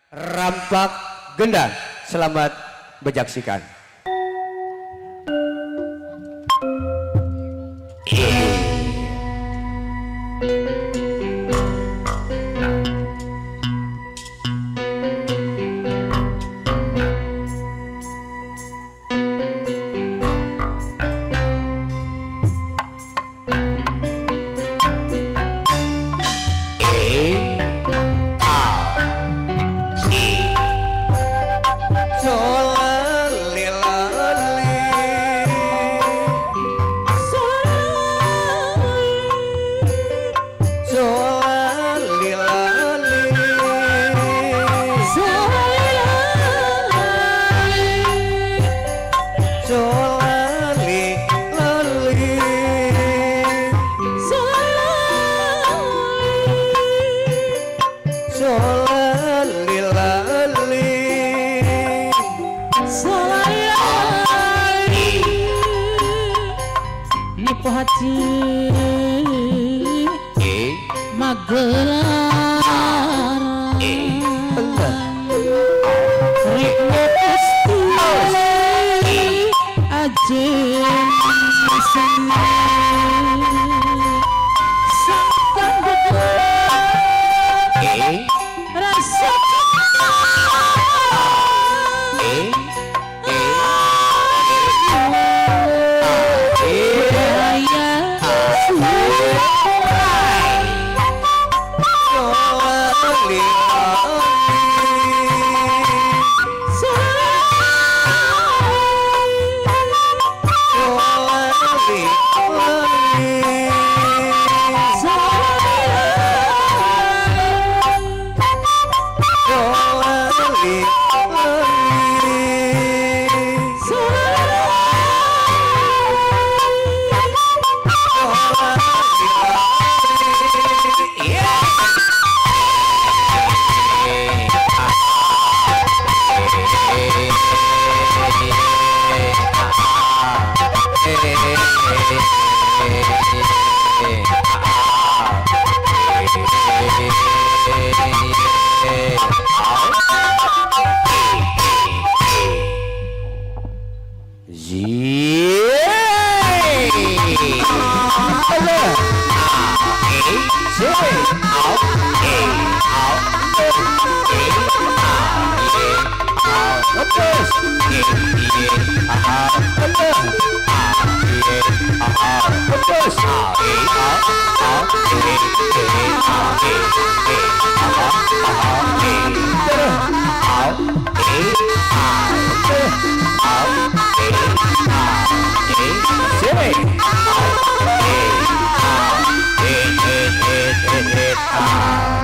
Rampak Gendang. Selamat menyaksikan.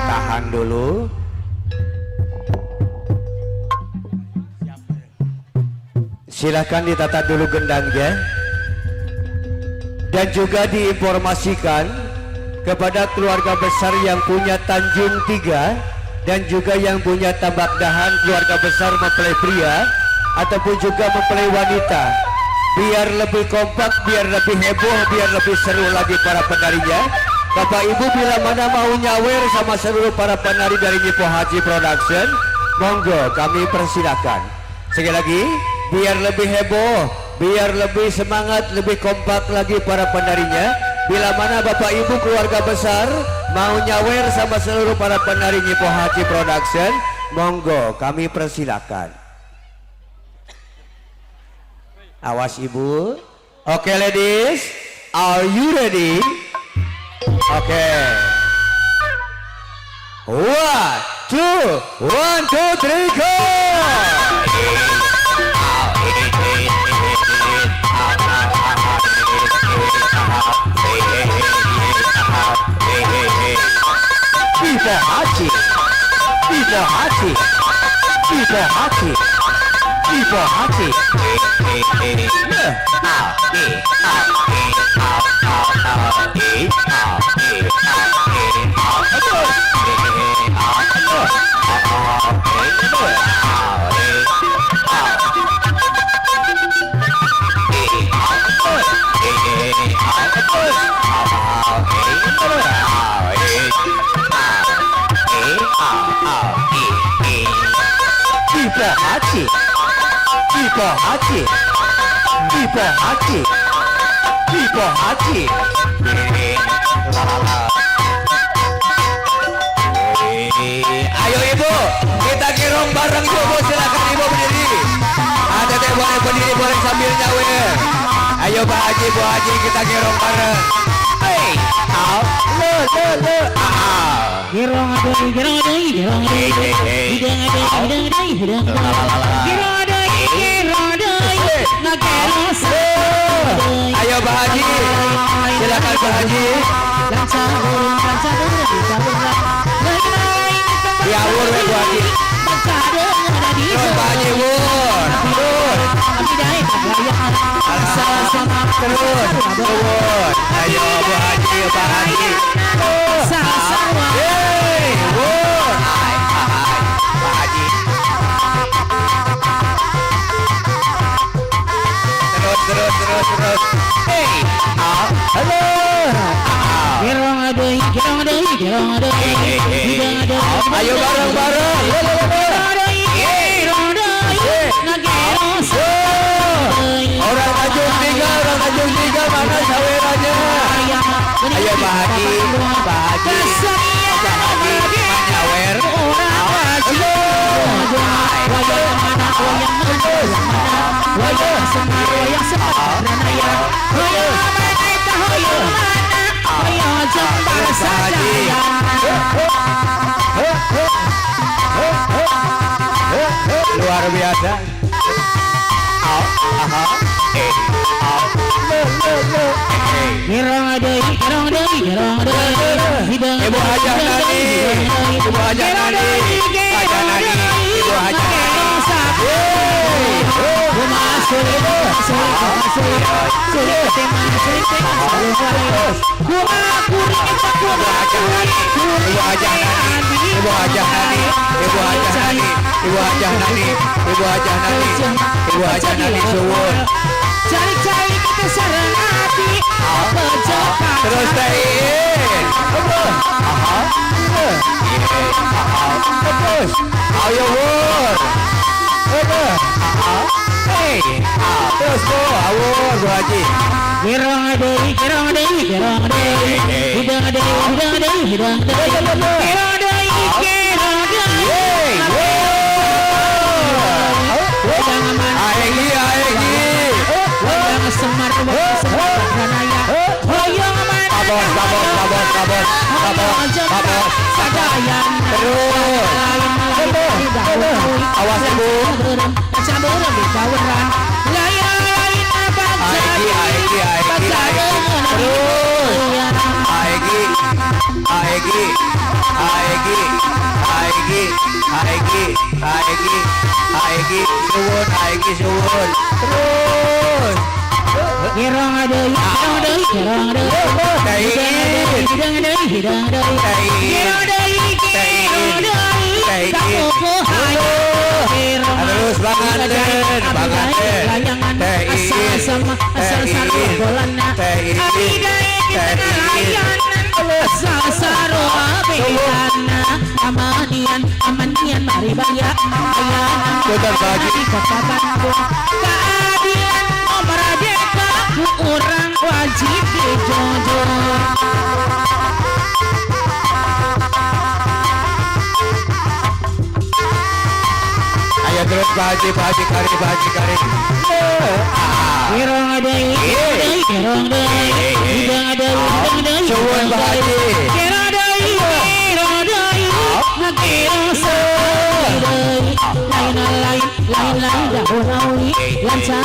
Tahan dulu. Silahkan ditata dulu gendangnya. Dan juga diinformasikan kepada keluarga besar yang punya Tanjung Tiga dan juga yang punya Tambak Dahan, keluarga besar mempelai pria ataupun juga mempelai wanita, biar lebih kompak, biar lebih heboh, biar lebih seru lagi para penarinya. Bapak Ibu bila mana mau nyawer sama seluruh para penari dari Nyi Pohaci Production, monggo kami persilakan. Sekali lagi, biar lebih heboh, biar lebih semangat, lebih kompak lagi para penarinya. Bila mana Bapak Ibu keluarga besar mau nyawer sama seluruh para penari Nyi Pohaci Production, monggo kami persilakan. Awas Ibu. Oke ladies, are you ready? Oke. 1, 2, 1, 2, 3, go! Nyi Pohaci, Nyi Pohaci, Nyi Pohaci, Nyi Pohaci. A E A E A A A E A E A E A E A A E A. Ipo Haji, Ipo Haji, Ipo Haji, Ipo Haji. La la la. Ayo Ibu, kita gerong bareng, Ibu, silakan Ibu berdiri. Ada teh boleh berdiri, boleh sambil nyawer. Ayo Pak Haji, Bu Haji, kita gerong bareng. Hey, au, le le le, ah. Gerong deui, gerong deui, gerong deui. Hey, hey, hey. Hidung deui, hidung deui, hidung deui. La la la la. Gerong deui, gerong deui. Ngagerong deui. Ayo Pak Haji, silakan Pak Haji. Lancar urang, lancar urang, lancar urang. Lain-lain. Diawur we, Bu Haji. Terus Pak Haji, wur, terus. Terus, terus. Ayo Bu Haji, Pak Haji. Hey, wur. Hai, hai, Pak Haji. Terus, terus, terus, terus. Hey, ah, halo. Ah. Gerong deui, gerong deui, gerong deui. Hey, hey, hey. Hidung deui. Ayo bareng-bareng. Lo, lo, lo, lo. Gerong deui, gerong deui. Ngagerong deui. Orang Tanjung Tiga, orang Tanjung Tiga, mana sawerannya? Ayo Pak Haji, Pak Haji, Pak Haji, Manyawer. Halo. Wayang mana, wayang mana, wayang semar, wayang semar, ranaya. Wayang mana eta, hoyong mana, hoyong jembar sadayana. Luar biasa. Au, aha, eh, au, le, le, le, eh. Gerong deui, gerong deui, gerong deui. Hidung Ibu Hajah Nani, Ibu Hajah Nani, Hajah Nani, Ibu Hajah Nani. Yeay, oh. Kumaha sulit, sulit, sulit, sulit, sulit, sulit, kumaha kuring eta, kumaha kuring. Ibu Hajah Nani, Ibu Hajah Nani, Ibu Hajah Nani, Ibu Hajah Nani, Ibu Hajah Nani, Ibu Hajah Nani, suwun. Cari-cari kita sareng ati pojok. Terus Teh Iin. Terus. Aha. Iya. Aha. Terus. Ayo wur. Terus. Aha. Hey. Terus Bu, awur Bu Haji. Gerong deui, gerong deui, gerong deui. Hidung deui, hidung deui, hidung deui. Gerong deui, gerong deui. Yeay. Wayang mana? Aegi, aegi. Wayang semar, wayang semar, ranaya. Hoyong mana? Kabos, kabos, kabos, kabos, kabos, kabos. Sadayana. Terus. Awas Ibu. Aegi, aegi, aegi, aegi. Terus. Aegi, aegi, aegi, aegi, aegi, aegi, aegi, suwun, aegi, suwun. Terus. Gerong deui, gerong deui, gerong deui. Teh Iin. Hidung deui, hidung deui. Teh Iin. Gerong deui, gerong deui. Teh Iin. Kapupuh hayu. Terus Banganten, Banganten. Teh Iin. Teh Iin. Teh Iin. Teh Iin. Amanian, amanian, mari baya, Putar baju. Di kota Bandung, keadilan merdeka, ku urang wajib dijunjung. Ayo terus Pak Haji, Pak Haji Kari, Pak Haji Kari. Gerong deui, gerong deui, gerong deui, hidung deui, hidung deui. Suwun Pak Haji. Gerong deui, gerong deui, ngagerong sakali deui. Lain lain, lain lain dahulu, lancar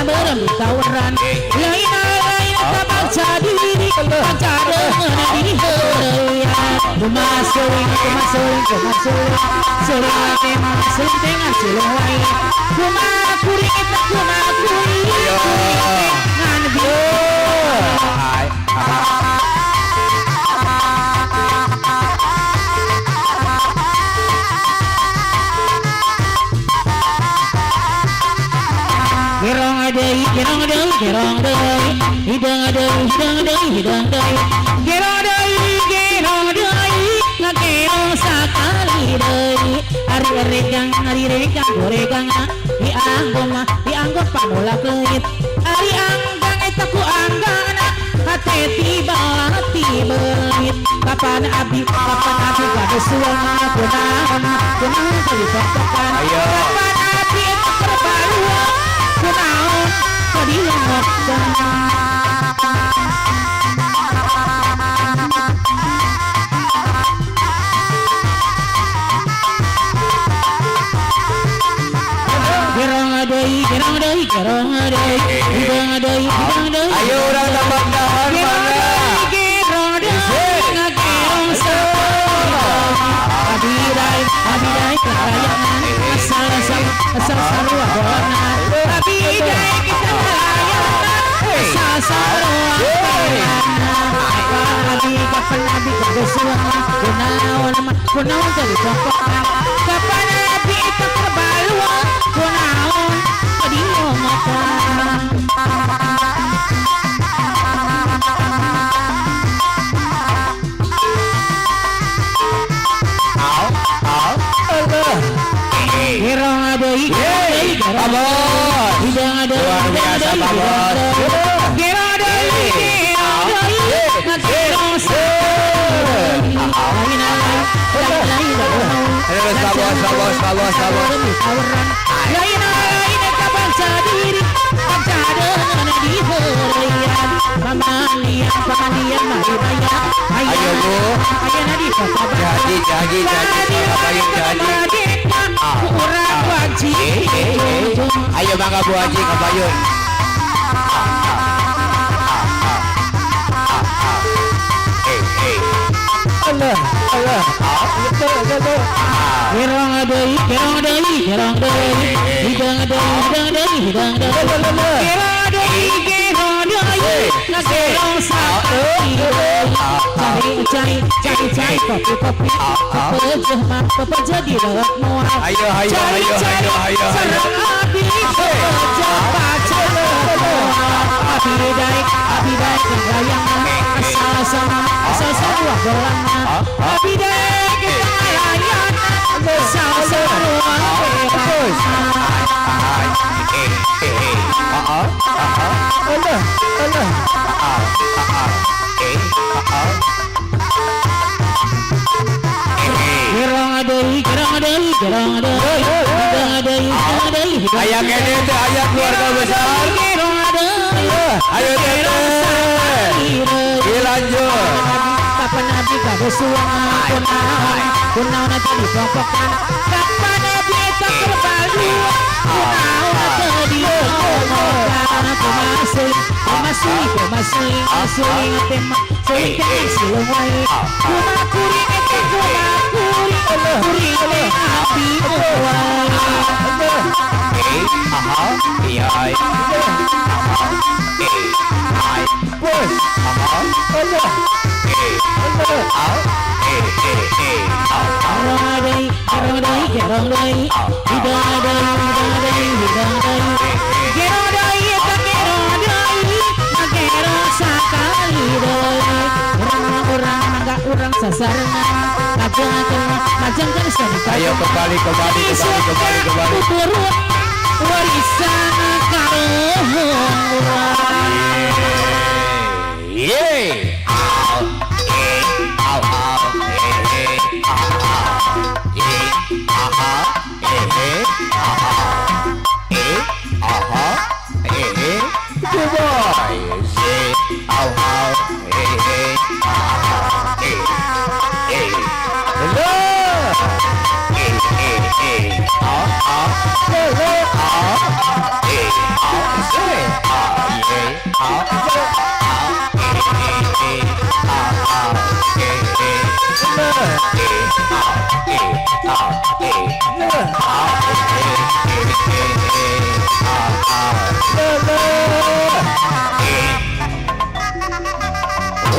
beureum di tawaran. Lain lain eta bangsa diri, bangsa deungeun di heureuyan. Kumaha suling, kumaha suling, kumaha suling, suling tema, suling tengan, suling lain. Kumaha kuring eta, kumaha kuring, kuring ngan Hai, hai. Gerong deui, gerong deui, gerong deui, hidung deui, hidung deui, hidung deui. Gerong deui, gerong deui, ngagerong sakali deui. Ari Diregang diregang goregang dianggo mah dianggo panulak leuit ari anggang eta ku anggana hate tiba tibelit kapan abdi gaduh suang kunaon kunaon teu ditotokan kapan abdi eta keur baluang kunaon teu dilongokkan. Gerong deui gerong deui gerong deui hidang deui hidang deui. Ayo urang tambak dahan mana? Gerong deui ngagerong abdi daek kalayangan asal asal asal sarua golongan abdi daek kalayangan asal sarua golongan abdi kapan abdi gaduh suang kunaon mah kunaon teu ditotokan kapan abdi eta keur baluang kunaon teu dilongokan. Gerong deui gerong deui hidang deui Luar biasa, hidang Pak Bos. deui gerong deui gerong deui ngagerong sakali lain lain lain Terus Pak Bos, Pak Bos, Pak Bos, Pak Bos. Lain lain eta bangsa diri bangsa deungeun diheureyan pamalian pamalian mari maya. Ayo Bu. Ayeuna di kota Jadi, jadi, jadi, Pak Bayun jadi. Kurang wajib. Ayo mangga Bu Haji ke Bayun. Allah, Allah. Gerong deui, gerong deui, gerong deui, hidang deui, hidang deui, hidang deui. Gerong deui, gerong deui, ngagerong sakali. Cari, cari, cari, cari kopi, kopi. Pepejeh mah, pepejeh di lewat moal. Ayo, ayo, Cari, ayo, cari, ayo, ayo, ayo. sareng abdi, pepejeh pacar moal. Abdi daek ngalayangan, asal sama, asal sarua golongan. Abdi daek ngalayangan, asal sarua golongan. Allah, Allah. Gerong deui, gerong deui, gerong deui, hidang deui, hidang deui, hidang Aya kene teh aya keluarga besar. Gerong deui, Ayo gerong teteh. sakali deui. Dilanjut. Kapan abdi gaduh suang kunaon kunaon teu dipopokan kapan abdi eta keur baluang kunaon teu dilongokan kumaha suling kumaha suling kumaha suling suling teh mah suling teh silung wae kumaha kuring eta kumaha kuring kuring teh abdi wae. Bos. Allah. Gerong deui, gerong deui, gerong deui, hidang deui, hidang deui, hidang deui. Gerong deui eta gerong deui, ngagerong sakali deui. Urang-urang mangga urang sasarengan, ngajengkeun ngajengkeun seni. Ayo kembali, kembali, kembali, kembali, kembali. Turun warisan kaluhur urang. Yeay. Au, eh, au, au, eh, eh, ah, ah. Eh, aha, eh, eh, aha. Eh, aha, eh, eh. Good boy. Eh, au, au, eh, eh, aha. Eh, eh. Hello. Eh, eh, eh. Ah, ah. Hello, ah. Eh, ah, eh, ah, eh, ah, ah. Eh, ah, ah, eh, eh, eh, ah, eh, ah, eh, ah, eh, eh, eh, eh, ah, ah, eh.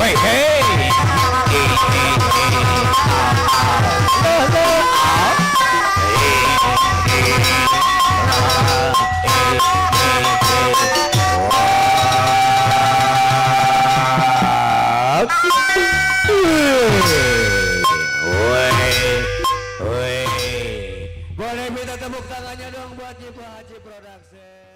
Wait, hey. Eh, eh, eh, ah, ah, ah, eh, eh, ah, eh, eh, eh. Wah. Woi, woi. Boleh minta tepuk tangannya dong buat Nyi Haji Production.